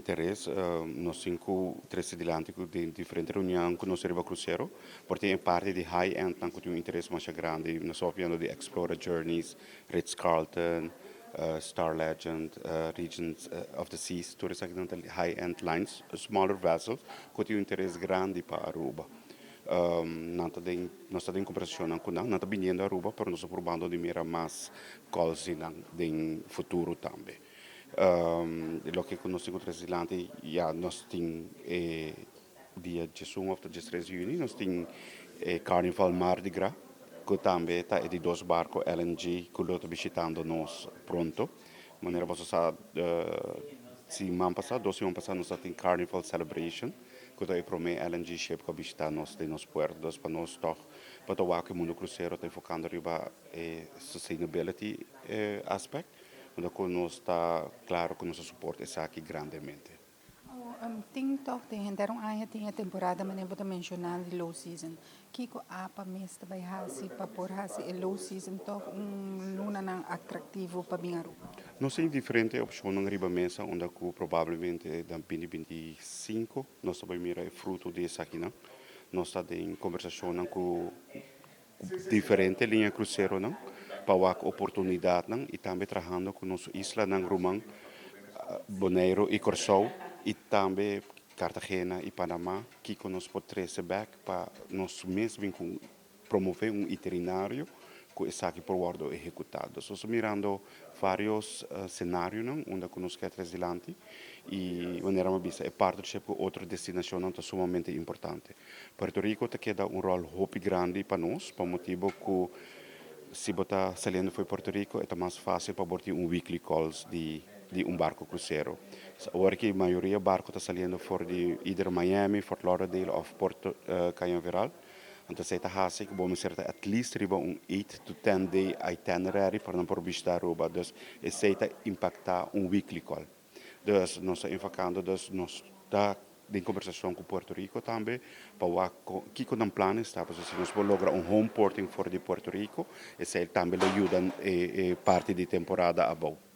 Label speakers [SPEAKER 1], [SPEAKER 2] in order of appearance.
[SPEAKER 1] interes. Nos tin ku trese dilanti ku den diferente reunion ku nos riba krusero por tin e parti di high end nan ku tin un interes masha grandi. Nos ta papiando di Explora Journeys, Ritz Carlton, Star Legend, Regent of the Seas, tur esaki nan ta high end lines, smaller vessels ku tin un interes grandi pa Aruba. Nan ta den, nos ta den kombersashonnan ku nan, nan ta biniendo Aruba pero nos ta probando di mira mas calls di nan den futuro tambe. Loke ku nos tin ku trese dilanti ya nos tin e dia 11 òf ta 13 di yüni nos tin e Carnival Mardi Gras ku tambe ta e di dos barko LNG ku lo ta bishitando nos pronto. Manera boso sa siman pasá, 2 siman pasá nos ta tin Carnival Celebration ku ta e promé LNG ship ku a bishitá nos den nos puerto. Dus pa nos tòg pa ta wak e mundu krusero ta enfokando riba e sustainability aspect unda ku nos ta klaro ku nos ta support esaki grandemente.
[SPEAKER 2] Tin tòg den henter un aña tin e temporada manera bo ta menshoná di low season. Kiko APA mes ta bai hasi pa por hasi e low season tòg un lunanan atraktivo pa bin Aruba?
[SPEAKER 1] Nos tin diferente opshonnan riba mesa unda ku probablemente den 2025 nos ta bai mira e fruto di esakinan. Nos ta den kombersashonnan ku diferente liña kruseronan pa wak oportunidatnan i tambe trahando ku nos islanan ruman Boneiru i Kòrsou i tambe Cartagena i Panama kiko nos por trese bèk pa nos mes bin ku promové un itinerario ku esaki por wòrdu ehekutá. Dus nos ta mirando vários senarionan unda ku nos ke tres dilanti i manera mi a bisa e partnership ku otro destinashonnan ta sumamente importante. Puerto Rico ta keda un ròl hopi grandi pa nos pa motibu ku si bo ta saliendo for di Puerto Rico e ta mas fásil pa bo tin un weekly calls di un barko krusero. Awor ki mayoria barko ta saliendo for di either Miami, Fort Lauderdale òf Puerto Cañaveral. Anto esei ta hasi ku bo mester ta at least riba un 8 to 10 day itinerary pa nan por bishita Aruba. Dus esei ta impaktá un weekly call. Dus nos ta enfocando, dus nos ta den kombersashon ku Puerto Rico tambe pa wak kiko nan planes ta. Pasobra si nos por logra un home porting for di Puerto Rico, esei tambe lo yuda e parti di temporada abou.